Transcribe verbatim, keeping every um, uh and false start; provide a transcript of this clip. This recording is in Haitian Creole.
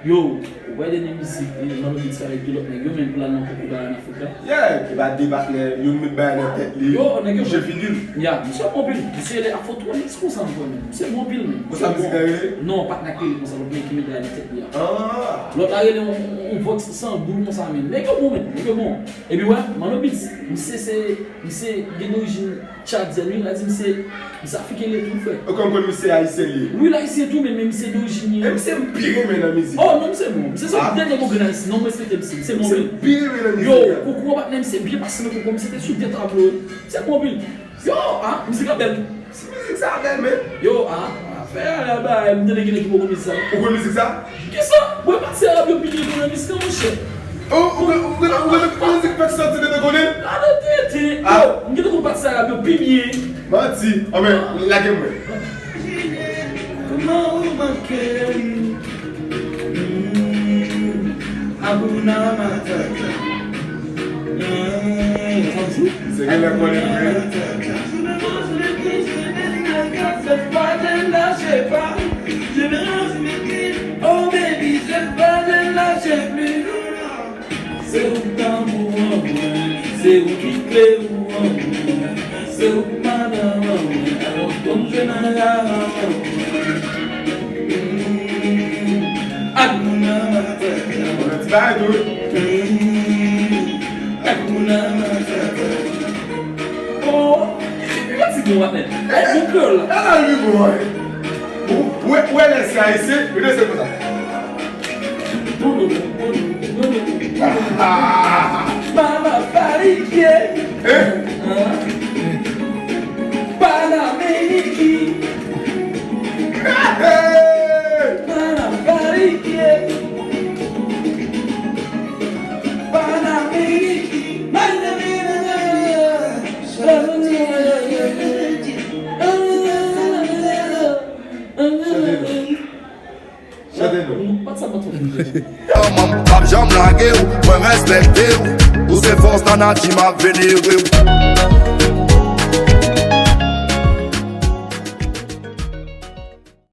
Yo, ou wè dènye mizik Manno Beats fè avèk de lòt nèg yo, menm pou l al nan konkou Ballon Africa? Yeah, e pa de patnè, youn met bagay nan tèt li. Yo, nèg yo bouche figi l. Ya, misye bon anpil. Misye rele Afrotronics konsa ankò, menm. Misye bon anpil, menm. Konsa mizik la rele? Non, patnè ki rele konsa, lòt nèg ki met bagay nan tèt li a. Ah. Lòt la rele yon, yon, yon Vox san goud konsa, menm. Nèg yo bon, menm. Nèg yo bon. Epi wè, Manno Beats, misye se, misye gen dorijin tchadyèn, wi, la di misye, misye afriken li ye tou, frè. Ou konn konn misye ayisyen li ye? Wi, l ayisyen tou, men, men misye dorijin li. E misye m pi renmen nan mizik. Oh, non, misye bon. Misye se yon dènye bon grenn ayisyen. Non, m respekte misye. Misye bon, men. Misye m pi renmen nan mizik. Yo, koukou an patnè, misye byen pase nan koukou. Misye te sou de tablo. Misye bon anpil. Yo, ah, mizik la bèl. Si mizik sa a bèl, men. Yo, ah, afè a la ba, m tande gen nèg ki poko mizik sa. Ou konn mizik sa? Kisa? Mwen pati Arab yo pi byen nan mizik la, monchè. Ou, ou, ou, ou, ou, ou, ou mizik fèk santi de konnen? Gade tete. Ah. Yo, m gentan konn pati Arab yo pi byen. Manti. Anben, lage mwen. Kòman ou manke m? Mm, Hakuna Matata. Mm. Se gen lè konnen vre. Oh baby, se pa de lach pli. Se ou k tanbou an mwen, se ou ki kle ou an mwen, se ou k madanm an mwen, alò konn jwe nan la an mwen. Mm, Hakuna Matata. Ti bagay tou, wi. Mm, Hakuna Matata. Oh, li pati bon, patnè. Li bon kreyòl la. Ala li bon, wi. Ou, ou, ou wè lè se ayisyen, yo te se konsa. Mama Faridje. Eh? Hein? Panameriki. Hey! Mama Faridje. Panameriki. Chante non. Chante non. Yo, man, m p ap janm lage w, mwen respekte w. Ou se fòs nan nati, m ap venere w.